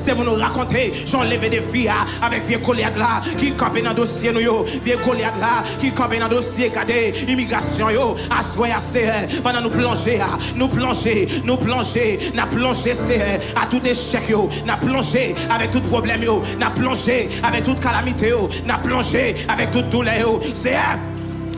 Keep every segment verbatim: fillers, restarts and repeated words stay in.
Se pou nou rakonte jan w leve defi a avèk vye Golyat la ki kanpe nan dosye nou yo, vye Golyat la ki kanpe nan dosye gade imigrasyon yo. Aswè a, Seyè, pandan nou plonje a, nou plonje, nou plonje, n ap plonje, Seyè, a tout echèk yo, n ap plonje avèk tout pwoblèm yo, n ap plonje avèk tout kalamite yo, n ap plonje avèk tout doulè yo, Seyè.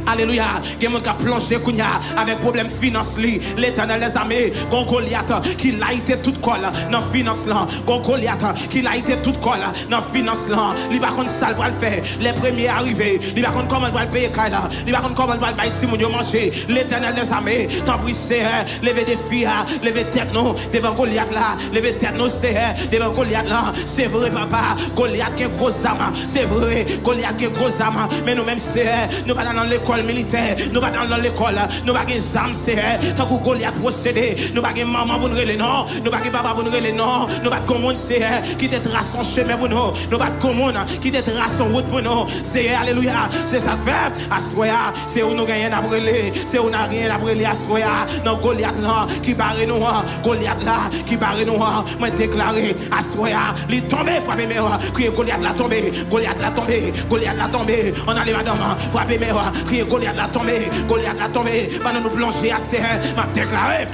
Alelouya. Gen moun k ap plonje kounye a avèk pwoblèm finans li. Letènèl dèzame, gon Golyat ki layite tout kò l nan finans lan. Gon Golyat ki layite tout kò l nan finans lan. Li pa konn sa l pral fè lè premye a rive. Li pa konn kòman l pral peye kay la. Li pa konn kòman l pral bay timoun yo manje. Letènèl dèzame, tanpri, Seyè, leve defi a, leve tèt nou devan Golyat la. Leve tèt nou, Seyè, devan Golyat la. Se vre, papa, Golyat gen gwo zam. Se vre, Golyat gen gwo zam. Men nou menm, Seyè, nou pa t al nan lekòl militè. Nou pa t al nan lekòl. Nou pa gen zam, Seyè, tankou Golyat posede. Nou pa gen manman pou n rele, non. Nou pa gen papa pou n rele, non. Nou pa t gon moun, Seyè, ki te trase yon chemen pou nou. Nou pa t gon moun ki te trase yon wout pou nou. Seyè, alelouya. Se sa k fè, aswè a, se ou nou genyen n ap rele. Se ou n a genyen n ap rele aswè a. Nan Golyat lan ki bare nou an. Golyat la ki bare nou an. Mwen deklare, aswè a, li tonbe, frape men w. Kriye, Golyat la tonbe, Golyat la tonbe, Golyat la tonbe. Ann ale, madanm, frape men w. Kriye, Golyat la tonbe, Golyat la tonbe. Pandan nou plonje a, Seyè, m ap deklare.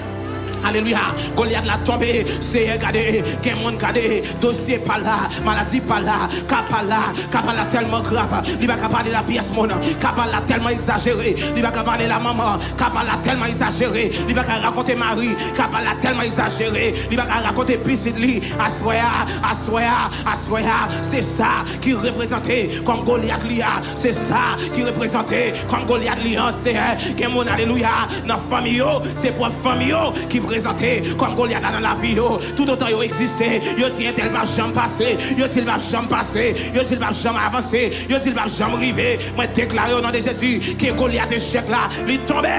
Alelouya. Golyat la tonbe. Seyè, gade, gen moun, gade, dosye pa l la, maladi pa l la, ka pa l la, ka pa l la tèlman grav, li pa ka pale l a pyès moun. Ka pa l la tèlman egzajere, li pa ka pale l a manman. Ka pa l la tèlman egzajere, li pa ka rakonte mari. Ka pa l la tèlman egzajere, li pa ka rakonte pitit li. Aswè a, aswè a, aswè a, se sa ki reprezante kòm Golyat li a. Se sa ki reprezante kòm Golyat li an, Seyè. Gen moun, alelouya, nan fanmi yo, se pwòp fanmi yo ki prezante kòm Golyat la nan lavi yo. Toutotan yo egziste, yo di entèl p ap janm pase, yo di l p ap janm pase, yo di l p ap janm avanse, yo di l p ap janm rive. Mwen deklare o non de Jezi ke Golyat echèk la, li tonbe.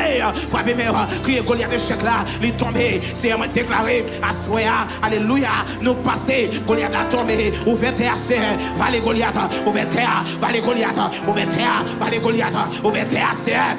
Frape men w, kriye, Golyat echèk la, li tonbe. Seyè, mwen deklare aswè a, alelouya, nou pase, Golyat la tonbe. Ouvè tè a, Seyè, vale Golyat, ouvè tè a, vale Golyat, ouvè tè a, vale Golyat, ouvè tè a, Seyè.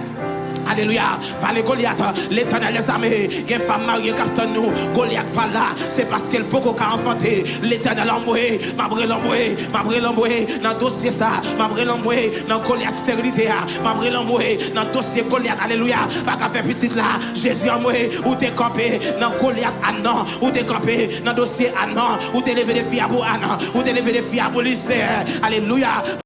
Alelouya, vale Golyat, Letènèl dèzame, gen fanm marye k ap tann nou, Golyat pa la, se paske l poko ka anfante, Letènèl anmwe, m ap rele anmwe, m ap rele anmwe nan dosye sa, m ap rele anmwe nan Golyat sterilite a, m ap rele anmwe nan dosye Golyat, alelouya, pa ka fè pitit la, Jezi anmwe, ou te kanpe nan Golyat Ann nan, ou te kanpe nan dosye Ann nan, ou te leve defi a pou Ann, ou te leve defi a pou li, Seyè, alelouya.